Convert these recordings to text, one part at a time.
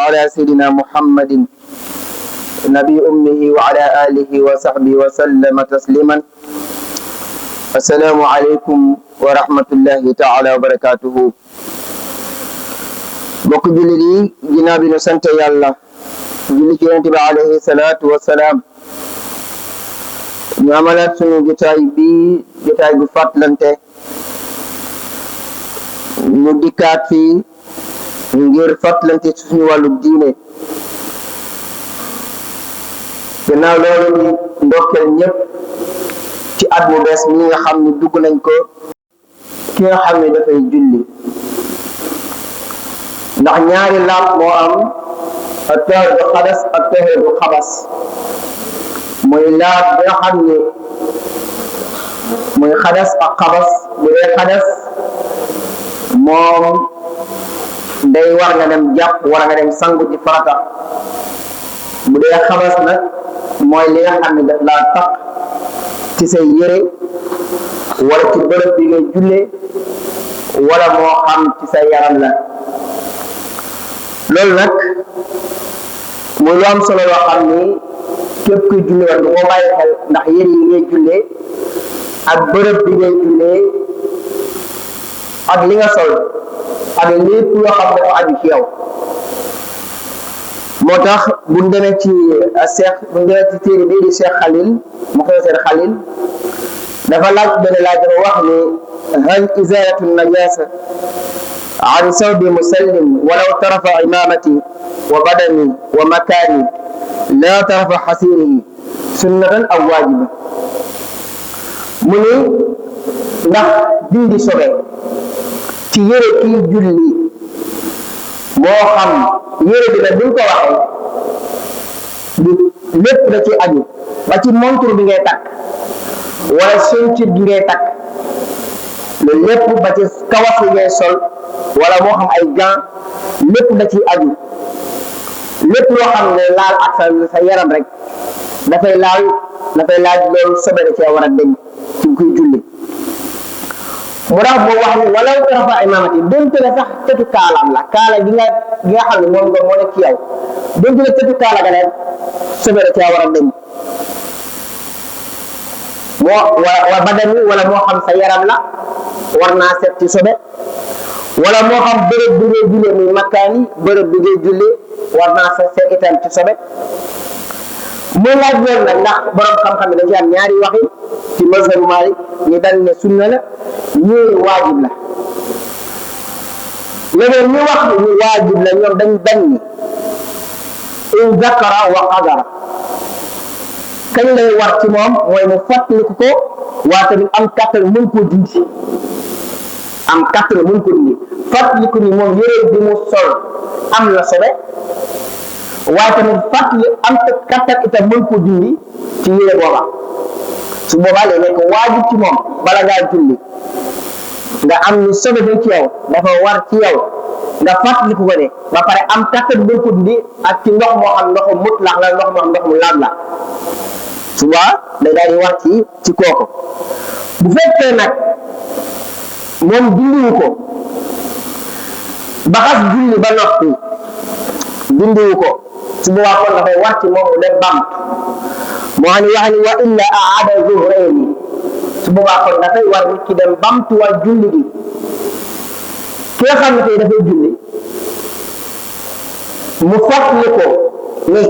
على سيدنا محمد نبي أمه وعلى آله وصحبه وسلم تسليما. السلام عليكم ورحمة الله تعالى وبركاته. bokk jullit yi ginnaaw bi ñu sant yàlla julli ci yonent bi alayhi salaatu wassalaam ñu amalaat sunu jotaay bu fàttalante ñu dikkaat fii ngir fàttalante suñu wàllu diine. gannaaw loolu ñu ndokkeel ñëpp ci at mu bees mi nga xam ne dugg nañ ko ki nga xam ne dafay julli, ndax ñaari laab moo am at-tahiiratu xadas ak at-tahiiratu xabas. mooy laab bi nga xam ne mooy xadas ak xabas. bu dee xadas moom day war nga dem jàpp wala nga dem sangu ci farata. bu dee xabas nag mooy li nga xam ne daf laa tax ci say yére wala ci bërëb bi ngay jullee wala moo xam ci sa yaram la. loolu nag muy lu am solo loo xam ni képp kuy julli war nga koo bàyyi xel, ndax yére yi ngay jullee ak bërëb bi ngay jullee ak li nga sol ak lépp loo xam ne dafa aju ci yow. moo tax bu ñu demee ci téere bii di Cheikh Khalil Mukhtasar Khalil dafa laaj benn laaj dafa wax ni hal izalatu najasa an sawbi musallim walaw tarafa imamati wa badani wa makani la tarafa xasirihi sunnatan aw waajiba. mu ni ndax dindi sobe ci yére kii julli, moo xam yére bi nag buñ ko waxee lépp da ci aju ba ci montre bi ngay takk wala ceinture bi ngay takk, loolu lépp ba ci kawas yi ngay sol wala moo xam ay gants, lépp da ci aju. lépp loo xam ne laal ak sa yaram rek dafay laaj loolu sobe da cee war a deñ ci kuy julli. mu tax boo wax ni walaw tarafa imamati donte la sax tëtu kaalaam la, kaala gi nga xam ne moom moo nekk ci yow, donte la tëtu kaala ga leen sobe da cee war a deñ. wa badani wala moo xam sa yaram la war naa set ci sobe, wala moo xam bërëb bi ngay jullee muy makkaani bërëb bi ngay jullee war naa set itam ci sobe. muy laaj loolu nag ndax borom xam-xam dañ ci am ñaari waxi ci mazhabu Maalik ñi dañ ne sunna la, ñii waajib la. leneen ñu wax ñu waajib la ñoom dañ bañ ni in zakara wa qadara kañ lay war ci moom mooy mu fàttaliku ko waa tamit am kàttan mën koo dindi. am kàttan mën ko dindi fàttaliku ni moom yére bi mu sol am na sobe, waaye tamit fàttali am kàttan itam mën ko dindi ci yére booba. su boobaa lay nekk waajib ci moom bala ngaa julli nga am ni sobe bi ci yow dafa war ci yow nga fàttaliku ko ne ba pare am kàttan mën ko dindi ak ci ndox moo xam ndoxu mutlaq la, ndox moo xam ndox mu laab la. su boobaa day daal di war ci kooku. bu fekkee nag moom dindiwu ko ba xas julli ba noppi dindiwu ko, su boobaa kon dafay war ci moom mu dem bamtu. moo xam ne wax ni wa illa aada zuhrayni, su boobaa kon dafay war nit ki dem bamtuwaat julli gi. ki nga xam ne tey dafay julli mu fàttali ko ne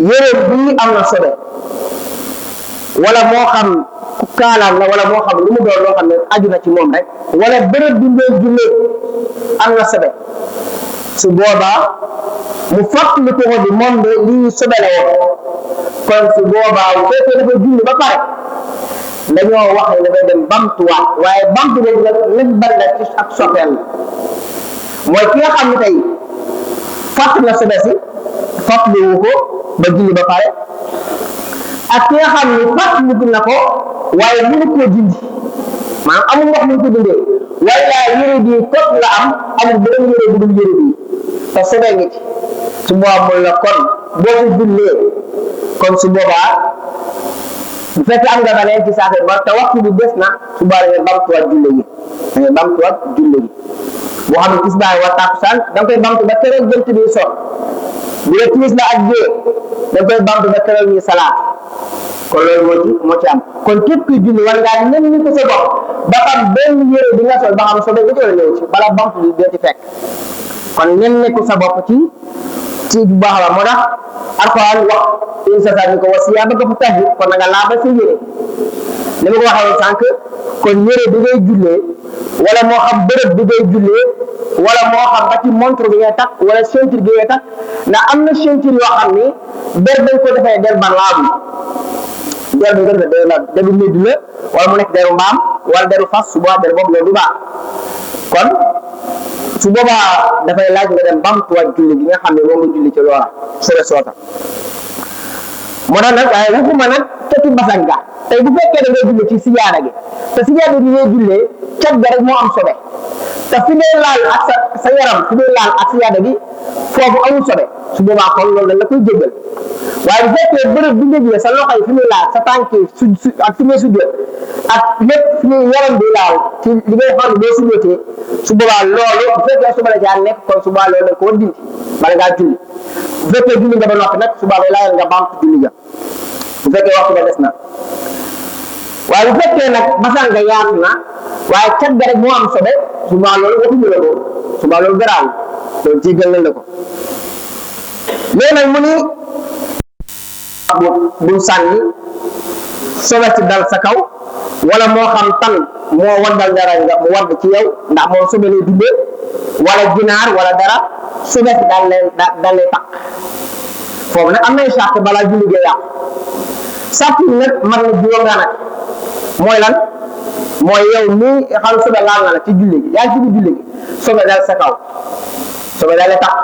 yére bii am na sobe, wala moo xam ku kaalaam la wala moo xam lu mu doon loo xam ne aju na ci moom rek, wala bërëb bi ngay jullee am na sobe. su boobaa mu fàttali ko di moom de lii sobe la woon, kon su boobaa bu fekkee dafa julli ba pare dañoo wax ne dafay dem bamtuwaat, waaye bamtu boobu nag bal na ci ak soppeel la. mooy ki nga xam ne tey fàttali na sobe si fàttaliwu ko ba julli ba pare, ak ki nga xam ne fàttaliku na ko waaye mënu koo dindi, maanaam amul ndox mu ko dindee, wala yére bi kot la amul beneen yére bu dul yére bi te sobe ngi ci. su boobaa mooy la kon boo ko jullee kon su boobaa bu fekkee am nga beneen ci saafara ba te waxtu bi des na su boobaa da ngay bamtuwaat julli gi. boo xam ne tisbaar wala takkusaan da nga koy bamtu ba keroog jant bi so bu dee timis la ak gée da nga koy bamtu ba keroog ñuy salaat kon loolu moo ci am kon képp kuy julli war ngaa nem ni ko sa bopp ba xam benn yére bi nga sol ba xam sobe nga ci wala ñëw ci bala bamtu bi doo ci fekk kon nem ne ko sa bopp ci bu baax la moo tax Alxuraan wax insa ni ko wasiyaabaka fatahhir kon na nga laabal sa yére ni ma ko waxee sànq kon yére bi ngay jullee wala moo xam bërëb bi ngay jullee wala moo xam ba ci montre bi ngay takk wala ceinture bi ngay takk ndax am na ceinture yoo xam ni der dañ ko defee der ba laabu der bi nga defee deru médd la wala mu nekk deru mbaam wala deru fas su boobaa der boobu loolu du baax kon su boobaa dafay laaj nga dem bamtuwaat julli gi nga xam ne moom nga julli ci loola sore soota moo tax nag waaye waxuma nag cati basan ga tey bu fekkee da ngay julli ci sijaada gi te sijaada gi ngay jullee cat ga rek moo am sobe te fi ngay laal ak sa yaram fi ngay laal ak sijaada gi foofu amul sobe su boobaa kon loolu dañ la koy jéggal waaye bu fekkee bërëb bi nga jullee sa loxo yi fi muy laal sa tànk yi ak fi ngay sujjee ak lépp fi muy yaram bi laal ci li ngay xool boo sujjootee su boobaa loolu bu fekkee suba la caa nekk kon su boobaa loolu dañ ko war dindi bala ngaa julli bu fekkee julli nga ba noppi nag su boobaa laajal nga baamtu julli ga bu fekkee waxtu ba des na waaye bu fekkee nag basan nga yaatu na waaye cat ga rek moo am sobe su boobaa loolu waxuñu la ko su boobaa loolu garaaw loolu jéggal nañ la ko léegi nag mu ni bul sànni sobe ci dal sa kaw wala moo xam tan moo waddal dara nga mu wadd ci yow ndax moom sobe lay dundee wala ginaar wala dara sobe si daal lay takk foofu nag am nay sart balaa julli gee yàqu sart yi nag man na juróom nga nag mooy lan mooy yow nii xam sobe laal na la ci julli gi yaa ngi ci biir julli gi sobe dal sa kaw sobe daal lay takk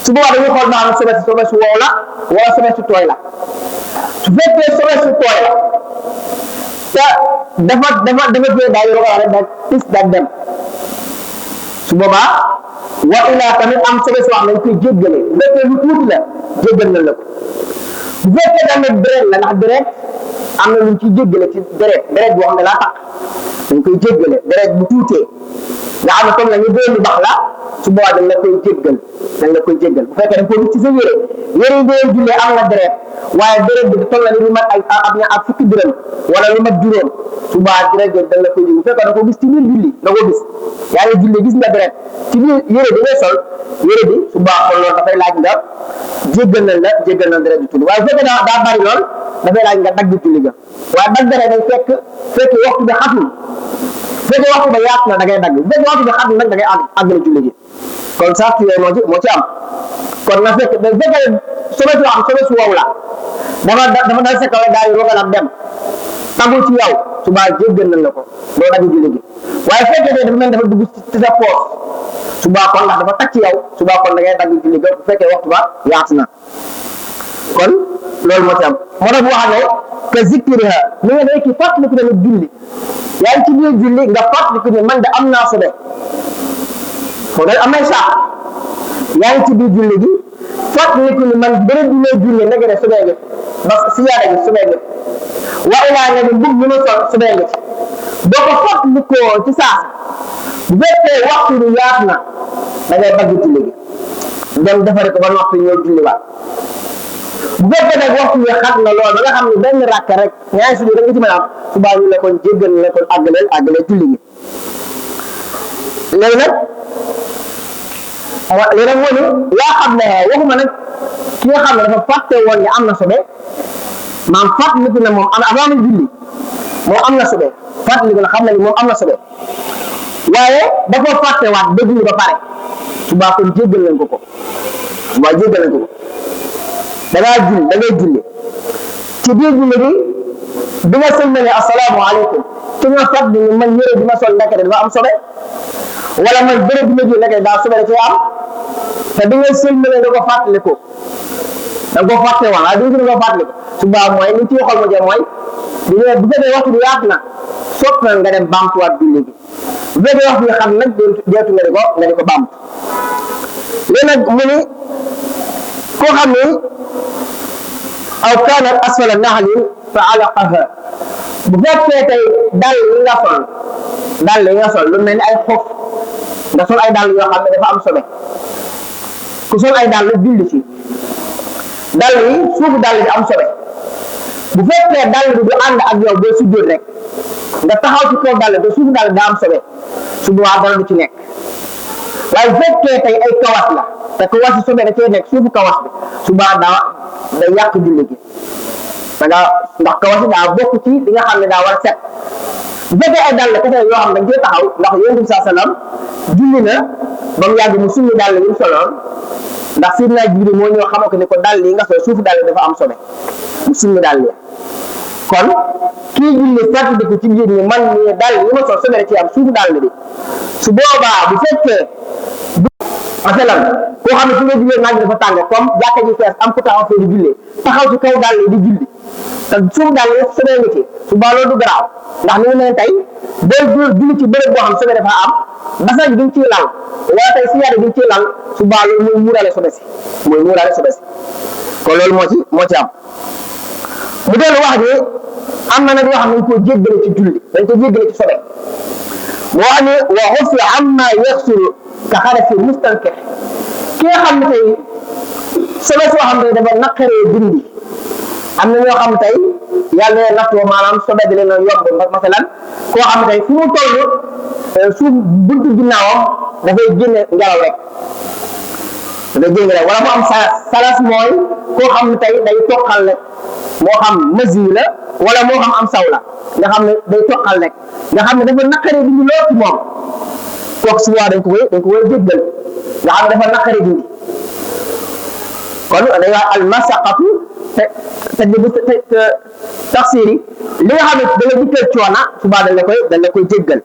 su boobaa dañuy xool ba xam sobe su wow la wala sobe su tooy la su fekkee sobe su tooy la te dafa jee daal yoo xam ne da tis da dem su boobaa wa ilaa tamit am sobe soo xam ne dañ koy jéggale bu fekkee lu tuuti la jéggal na la ko bu fekkee tamit deret la ndax deret am na luñ ciy jéggale ci deret boo xam ne laa tax dañ koy jéggale deret bu tuutee nga xam ne comme la ñu doon lu baax la su boobaa dañ la koy jéggal bu fekkee dañ ko gis ci sa yére yi ngay jullee am na deret waaye deret bi toll na ni lu mat ak fukki dërëm wala lu mat juróom su boobaa deret bi dañ la koy jéggal bu fekkee da ko gis ci biir julli da ko gis yaa ngi julli gis nga deret ci biir yére bi ngay sol yére bi su boobaa kon loolu dafay laaj nga jéggal nañ deret bi tuuti waaye bu fekkee daa bari lool dafay laaj nga dagg julli ga waaye dagg deret day fekk waxtu bi xatul fekkee waxtu ba yaatu na da ngay dagg bu fekkee waxtu bi xatul nag da ngay àggale julli gi kon sax yooyu moo ci am kon na fekk da fekkee sobe su wow la dafa dal sa kaw daal di rogal ak dem tagul ci yow su baa jéggal nañ la ko doo dagg julli gi waaye fekkee ne dafa mel dafa dugg ci sa poos su baa kon ndax dafa tag ci yow su baa kon da ngay dagg julli ga bu fekkee waxtu ba yaatu na kon loolu moo ci am moo tax bu wax ne que zikriha mi nga ne ki fàttaliku tamit julli yaa ngi ci biir julli nga fàttaliku ne man de am naa sobe foofu nag am nay sax yaa ngi ci biir julli gi fàttaliku ne man bërëb bi may julli nag ne sobe nga ba si yaada gi sobe nga waaye naa ne mbub mi ma sol sobe nga boo ko fàttalikoo ci saasa bu fekkee waxtu bi yaatu na da ngay bagg julli gi dem defare ko ba noppi ñëw julli waat bu fekkee nag waxtu bi xat na lool ba nga xam ne benn rakk rek ñaari sujud rek nga ci mën a am subaa ñu la kon jéggal la kon àggaleel julli gi léegi nag moo ni yaa xam ne waxuma nag ki nga xam ne dafa fàtte woon ne am na sobe maam fàttaliku ne moom avant muy julli moom am na sobe fàttaliku ne xam na ni moom am na sobe waaye dafa fàttewaat ba julli ba pare subaa kon jéggal nañ ko da ngay julli ci biir julli bi nga sëlmane assalaamu aleykum ci nga fàttali ni man yére bi ma sol ndekete dafa am sobe wala man bërëb bi ma jël ndekete daa sobe da cee am te bi nga sëlmane da ko fàttali ko da nga ko fàtte woon waaye bi nga ko fàttali ko subaa mooy li ci waxal ma jëm mooy bu fekkee waxtu bi yaatu na sopp na nga dem baamtuwaat julli gi bu fekkee waxtu bi xam nag deetu nga di ko baamtu léegi nag mu ni koo xam ni aw kaanat asfala nahlin fa alaqaha bu fekkee tey dal yi nga sol lu mel ni ay xof nga sol ay dàll yoo xam ne dafa am sobe ku sol ay dàll julli ci dàll yi suufu dàll bi am sobe bu fekkee dàll bi du ànd ak yow boo sujjóot rek nga taxaw ci kaw dàll te suufu dàll daa am sobe su boobaa dara du ci nekk waaye bu fekkee tey ay kawas la te kawas yi sobe da cee nekk suufu kawas bi su boobaa day yàq julli gi ndax kawas yi daa bokk ci li nga xam ne daa war a set bu fekkee ay dàll kese yoo xam ne dañ cee taxaw ndax Yonent bi sallam julli na ba mu yàgg mu summi dàll yi mu soloon ndax Sayyidina Jibril moo ñëw xamal ko ni ko dàll yi nga sol suufu dàll dafa am sobe mu summi dàll yi kon kii julli fàttali ko ci biir ni man mii dàll yi ma sol sobe ci am suufu dàll bi su boobaa bu fekkee masalan koo xam ne fi nga jullee naaj dafa tàng comme jàkka ji fees am ku taxaw fee di jullee taxaw ci kaw dàll yi di julli te suufu dàll yi sobe nga ci su boobaa loolu du garaaw ndax ni mu ne tey boo julli ci bërëb boo xam sobe dafa am basal bi duñ ciy lal wala tey siyaare duñ ciy lal su boobaa loolu mooy muuraale sobe si kon loolu moo ci am mu dellu wax ni am na nag yoo xam ne dañ koo jéggale ci julli dañ ko jéggale ci sobe mu wax ni wa xufi amma yaxsulu ka xarasi mustankir ki nga xam ne tey sobe soo xam ne dafa naqaree dindi am na ñoo xam tey yàlla na nattoo maanaam sobe di leen yomb masalan koo xam ne tey fu mu toll suuf buntu ginnaawam dafay génne ngelaw rek wala mu am salas mooy koo xam ne tey day toqal rek moo xam masi la wala moo xam am saw la nga xam ne day toqal rek nga xam ne dafa naqaree dindi lool ci moom kooku su boobaa dañ ko koy jéggal nga xam ne dafa naqaree dindi kon day wax al masaqatu taxsiri li nga xam ne da nga dikkal coona subaa dañ la koy jéggal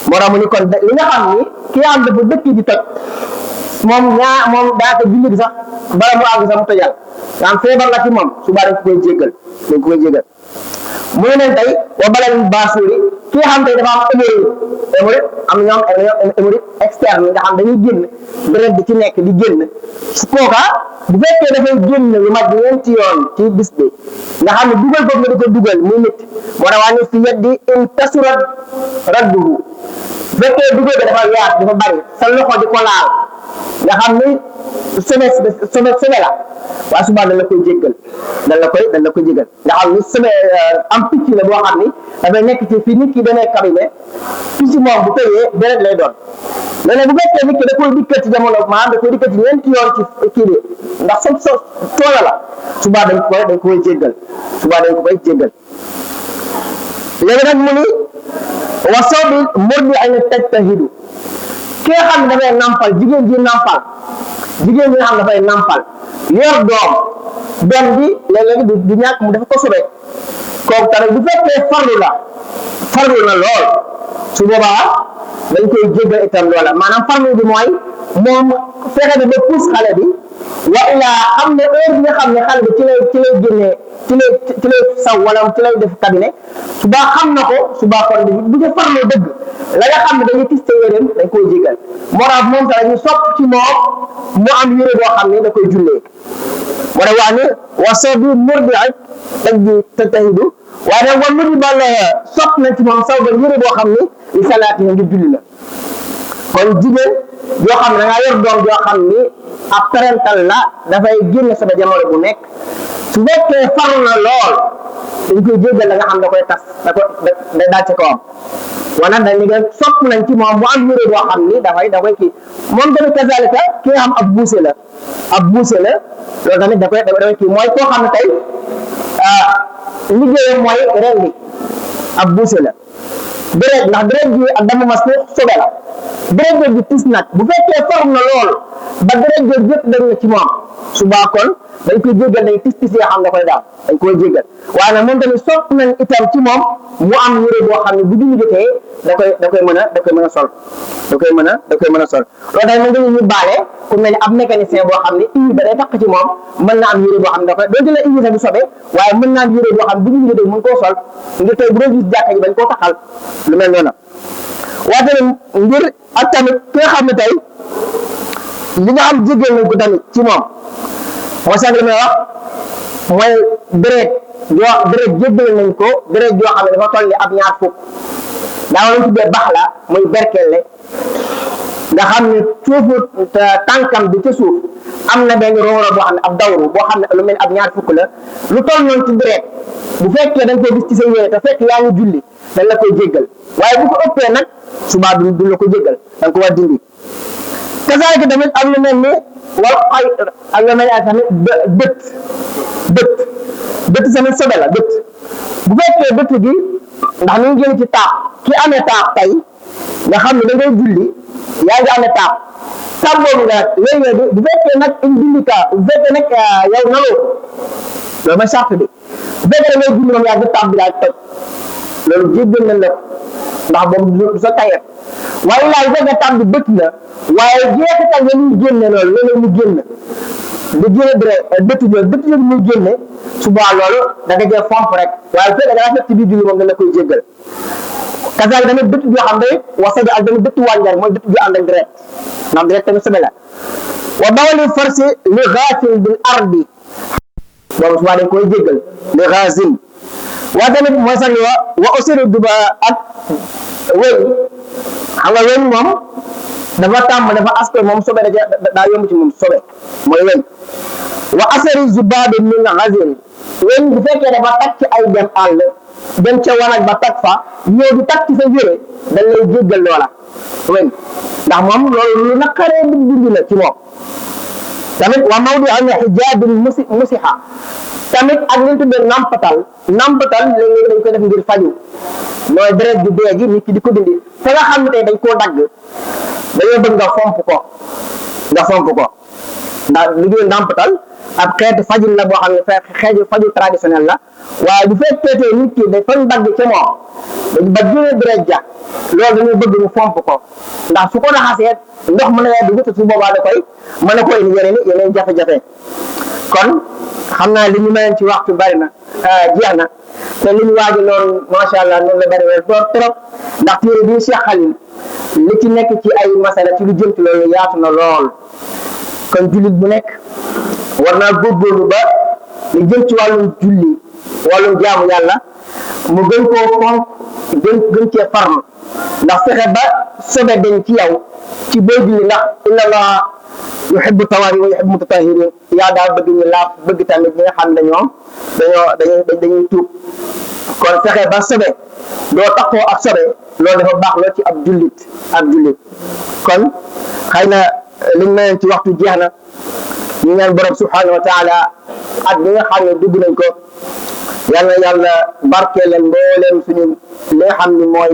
moo tax mu ni kon li nga xam ni ki nga xam dafa dëkk di toj moom daata julli bi sax bala mu àgg sax mu tojal nga am feebar la ci moom subaa dañ ko koy jéggal mu ne leen tey wa balal baasuuri ki nga xam tey dafa am hémorroïde am ñoom hémorroïde externe nga xam dañuy génn deret bi ci nekk di génn su kooka bu fekkee dafay génn lu mat ñeenti yoon ci bis bi nga xam ne dugal boobu nga di ko dugal muy nit moo tax waa ni fi yeddi in tasurat radduhu bu fekkee dugal bi dafa yaat dafa bari sa loxo di ko laal nga xam ni sobe la waaye subaa dañ la koy jéggal dañ la koy jéggal nga xam ni sobe am picc la boo xam ni dafay nekk ci fii nit ki demee cabinet picc moom bu tëyee deret lay doon léeg-léeg bu fekkee nit ki da koy dikkat ci jamono maanaam da koy dikkat ci ñeenti yoon ci kii bi ndax coono la subaa dañ koy jéggal léegi nag mu ni wa sawbi murdi'in tajtahidu ki nga xam ne dafay nampal jigéen ji nga xam dafay nampal yor doom bi léeg-léeg du ñàkk mu dafa ko sobe kooku tamit bu fekkee farlu na lool su boobaa dañ koy jéggal itam loola maanaam farlu bi mooy moom fexe na ba puus xale bi wa ilaa xam ne heure bi nga xam ne xale bi ci lay génnee ci lay saw wala ci lay def cabinet subaa xam na ko subaa kon bu ñu farloo dëgg la nga xam ne dañuy tiste yéreem dañ koy jéggal moo tax moom sax ñu sopp ci moom mu am yére boo xam ne da koy jullee moo tax wax ni wa sawbi murdi'in tajtahidu waaye nag wa mujibal sopp nañ ci moom saw ba yére boo xam ni li salaati ngir julli la kon jigéen yoo xam ne da ngaa yor doom joo xam ni ab parental la dafay génn sama jamono bu nekk su fekkee farlu na lool dañ koy jéggal la nga xam da koy tas da daal ci kawam wala dañ ne sopp nañ ci moom mu am yére boo xam ni da koy kii moom tamit kazalika ki nga xam ab buuse la loolu tamit da koy kii mooy koo xam ne tey liggéeyam mooy rendi ab buuse la ndax deret ji ak dama mas sobe la deret ji tis nag bu fekkee farlu na lool ba deret ji yëpp dañ na ci moom subaa kon dañ koy jéggal day tis yoo xam da koy daal dañ koy jéggal waaye nag moom tamit sopp nañ itam ci moom mu am yére boo xam ne bu julli jotee da koy mën a sol loolu day mën nga ñu baale ku mel ni ab mécanicien boo xam ne huile ba day takk ci moom mën na am yére boo xam ne da koy doonte la huile sax du sobe waaye mën na am yére boo xam ne bu julli jotee mën koo sol ngir tey bu doon gis jàkka ji bañ koo taxal lu mel noonu waaye tamit ngir ak tamit ki nga xam ne tey li nga xam jéggal nañ ko tamit ci moom mooy sax li may wax mooy deret jéggal nañ ko deret joo xam ne dafa toll ni ab ñaar fukk daa lañ tuddee bax la muy berkelle nga xam ne suufu tànkam bi ca suuf am na benn roora boo xam ne ab dawru boo xam ne lu mel ab ñaar fukk la lu toll noonu ci deret bu fekkee da nga koy gis ci sa yére te fekk yaa ngi julli dañ la koy jéggal waaye bu ko ëppee nag subaa du la ko jéggal da nga ko war dindi kasaalika tamit am lu mel ni wal xay ak lu mel ni tamit bët tamit sobe la bët bu fekkee bët gi ndax ñu ngi jël ci taax ki amee taax tey nga xam ne da ngay julli yaa ngi amee taax boobu nga léegi bu fekkee nag une jullika bu fekkee nag yow naloo loolu mooy sart bi bu fekkee da ngay julli moom yaa ngi taax bi daal toj loolu jéggal nañ la ndax boobu sa tayet waaye laay fekkee taax bi bët la waaye jeexital ya ñuy génne loolu léeg-léeg mu génn di génne bët yooyu muy génne subaa loolu da nga jël fomp rek waaye bu fekkee da nga fekk ci biir julli moom dañ la koy jéggal kasaal tamit bët yoo xam ne wasabi ak tamit bët wànjar mooy bët bi ànd ak deret ndax deret tamit sobe la wa bawali farsi li gaasin bil ardi boobu subaa dañ koy jéggal li gaasin waa tamit mooy sax wa usiri duba ak wéy xam nga wéy moom dafa tàmm dafa aspect moom sobe daa yomb ci moom sobe mooy wéy wa asari zubabi min gazin wéy bu fekkee dafa takk ci ay dem àll dem ca wanag ba tag fa ñëw di takk ci sa yére dañ lay jéggal loola wéy ndax moom loolu lu naqaree dindi la ci moom tamit wa mawdi an hijabin musiha tamit ak li ñu tuddee nampatal léegi dañ koy def ngir faju mooy deret ju dee ji nit ki di ko dindi te nga xam ne tey dañ koo dagg dañoo bëgg nga fomp ko ndax liggéey nampatal ab xeetu fajul la boo xam ne xeetu faju traditionnel la waaye bu fekkee tey nit ki dañ dagg ca moom ba jëlee deret ja loolu dañoo bëgg mu fomp ko ndax su ko raxasee ndox mën na dugg te su boobaa da koy mën a koy yeneen jafe-jafe kon xam naa li ñu mëneen ci waxtu bari na jeex na te li ñu waaji loolu macha allah noonu la bari weer doon trop ndax téere bi Cheikh Khalil li ci nekk ci ay masala ci lu jëm ci loolu yaatu na lool kon jullit bu nekk war naa góorgóorlu ba lu jëm ci wàllum julli wàllum jaamu yàlla mu gën koo fonk gën cee farlu ndax fexe ba sobe dañ ci yow ci boo julli ndax inna allaha yuhibbu tawaabi wa yuhibbu mutatahhirin yaa daal bëgg ñu laaf bëgg tamit ñi nga xam ne ñoom dañuy tuub kon fexe ba sobe doo taxoo ak sobe loolu dafa baax lool ci ab jullit kon xëy na liñ mëneen ci waxtu jeex na ñu ñaan borom subhanahu wa taala at bi nga xam ne dugg nañ ko yal na yàlla barkeelal mbooleem suñu li nga xam ne mooy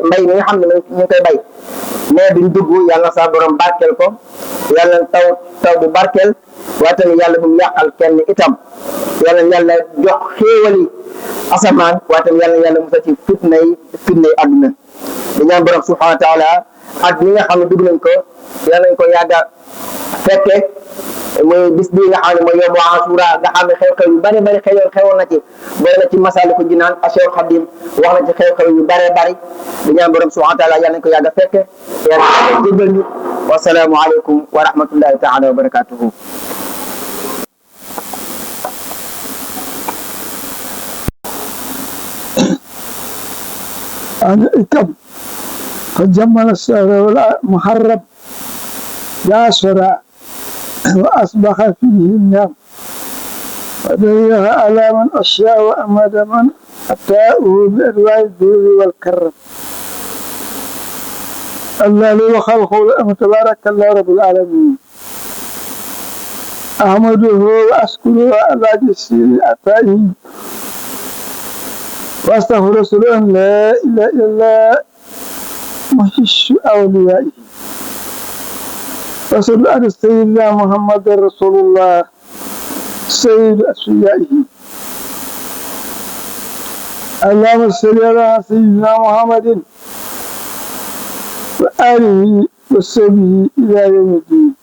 mbay mi nga xam ne ñu ngi koy bay mais duñ dugg yàlla sa borom barkeel ko yàlla taw bu barkeel waaye tamit yàlla bu mu yàqal kenn itam yàlla jox xéewali asamaan waaye tamit yàlla musa ci fitnay àdduna di ñaan borom subhanahu wa taala at mi nga xam ne dugg nañ ko yàlla nañ ko yàgga fekke muy bis bii nga xam ne mooy yowmu Ashura nga xam ne xew-xew yu bari xewoon na ci boy na ci Masaalikul Jinaan Cheikh Xadim wax na ci xew-xew yu bari di ñaan borom subhanahu wa taala yàlla nañ ko yàgga fekke yàlla jégal ñu wa salaamu aleykum wa rahmatullahi taala wa barakatuhu أنا إكب قد جمل الشهر والمحرم جاسر وأصبح فيه النام ودريها على من أشياء وأمد من أتاه بأدواء الدور والكرم الله لي وخلقه لأم تبارك الله رب العالمين أحمده وأشكره على جسير أتائه وأستغفر رسول أن لا إله إلا الله محش أوليائه وصلى على سيدنا محمد رسول الله سيد أصفيائه اللهم صل على سيدنا محمد وآله وصحبه إلى يوم الدين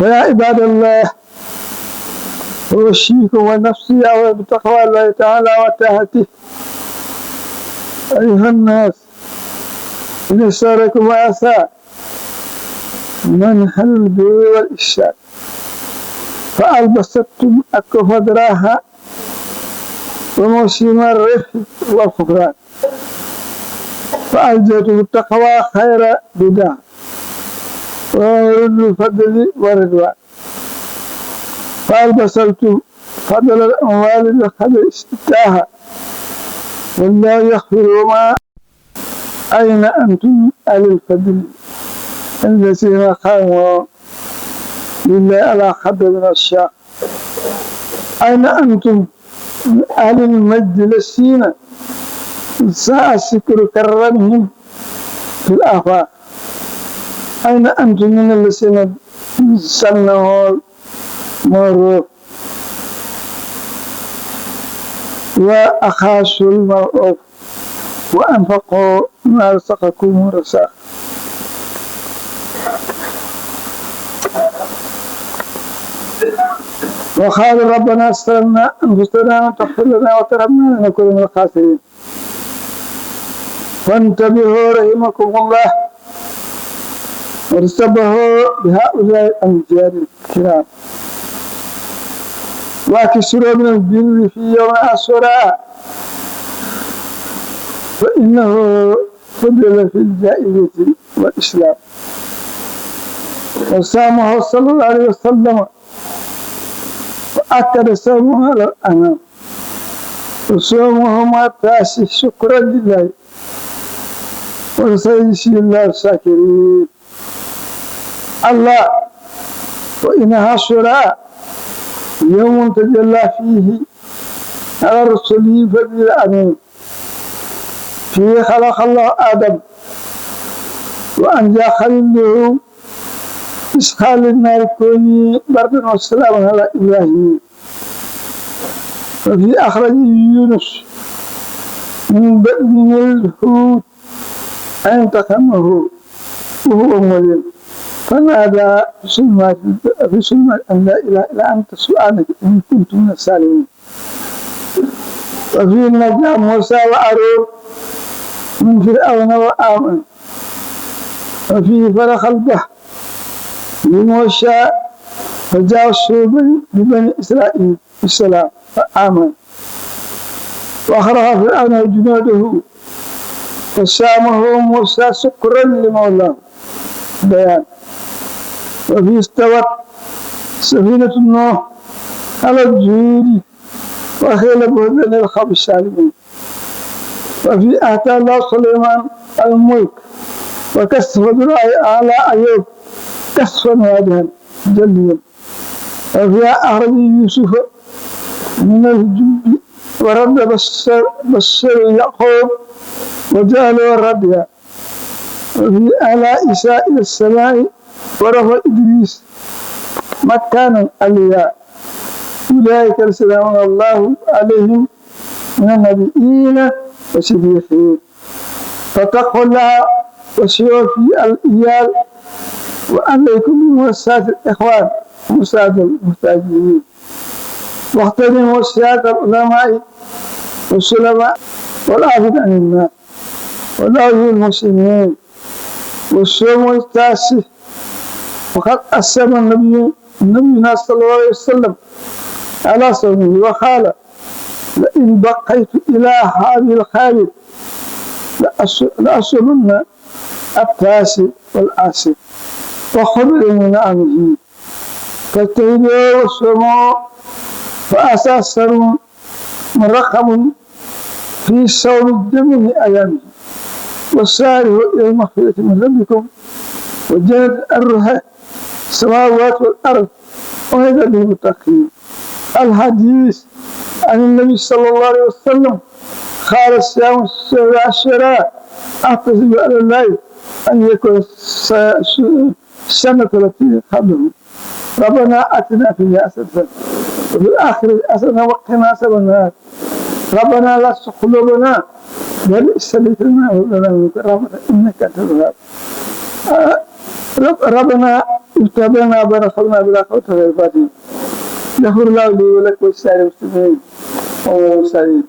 ويا عباد الله أوصيكم ونفسي أولا بتقوى الله تعالى وطاعته أيها الناس إن ساركم وعسى منح البر والإحسان فألبستم أكفدراها وموسم الرفق والغفران فألجأتم التقوى خير بدع وورد الفضل والرضوان فألبستم فضل الأموال بقدر استفتاها والله يغفر وما أين أنتم أهل الفضل الذين قاموا لله على قدر من الشاق أين أنتم أهل المجد الذين ساء الشكر كرمهم في الآفاق أين أنتم من الذين سنوا المعروف وأخاسوا المعروف وأنفقوا ما رزقكم رزقا وقال ربنا استغفرنا أنفسنا وتغفر لنا وترحمنا لنكون من الخاسرين فانتبهوا رحمكم الله وارتبهوا بهؤلاء الأنجال الكرام واكسروا من البر في يوم عاشوراء فإنه فضل في الجائزة والإسلام وسامه صلى الله عليه وسلم وأكد صومه على الأنام وصومه ما تاسي شكرا لله وسيجزي الله الشاكرين الله وإن عاشوراء يوم تجلى فيه على رسله فضل الأمين فيه خلق الله آدم وأنجى خليله إسخال النار كوني بردا والسلام على إبراهيم وفي أخرج يونس من بطن الحوت أن تخمه وهو مولد فنادى في سلمات أن لا إله إلا أنت سبحانك إن كنت من السالمين وفي نجا موسى وهارون من فرعون وآمن وفي فرخ البحر لموسى فجاوزوا ببني إسرائيل بالسلام فآمن وأخرج فرعون وجنوده فسامه موسى شكرا لمولاه بيان وفي استوت سفينة نوح على الجود وخيل بهدن الخب السالمين وفي آتى الله سليمان الملك وكسف ذراعي على أيوب كسفا واضحا جليا وفي أخرج يوسف من الجب ورد بشر يعقوب وجعله رديا وفي آلاء إساء إلى السماء ورفع إدريس مكانا عليا أولئك السلام الله عليهم من النبيين والصديقين فاتقوا الله وسيروا في الإيال وعليكم بمواساة الإخوان ومساعدة المحتاجين واغتنموا سيادة العلماء والسلماء والعافين عن الناس والعافين المسلمين والصوم التاسع وقد أسلم النبي صلى الله عليه وسلم على صومه وقال لئن بقيت إلى هذه الخالد لأصومن التاسع والعاشر وخبر من نعمه فاجتهدوا وصوموا فأساسروا مرقم في صوم جميع أيامه وسارعوا إلى المغفرة من ربكم وجنة أرها السماوات والأرض وهذا للمتقين الحديث عن النبي صلى الله عليه وسلم قال الصيام 17 أحتسب على الله أن يكون السنة التي قبله ربنا آتنا في الدنيا حسنة وفي الآخرة حسنة وقنا عذاب النار ربنا لا تزغ قلوبنا بعد إذ هديتنا وهب لنا من لدنك رحمة إنك أنت الوهاب ربنا افتح لنا وبين قلوبنا بلا خوف غير فاتن يغفر الله لي ولك ولسائر المسلمين والمرسلين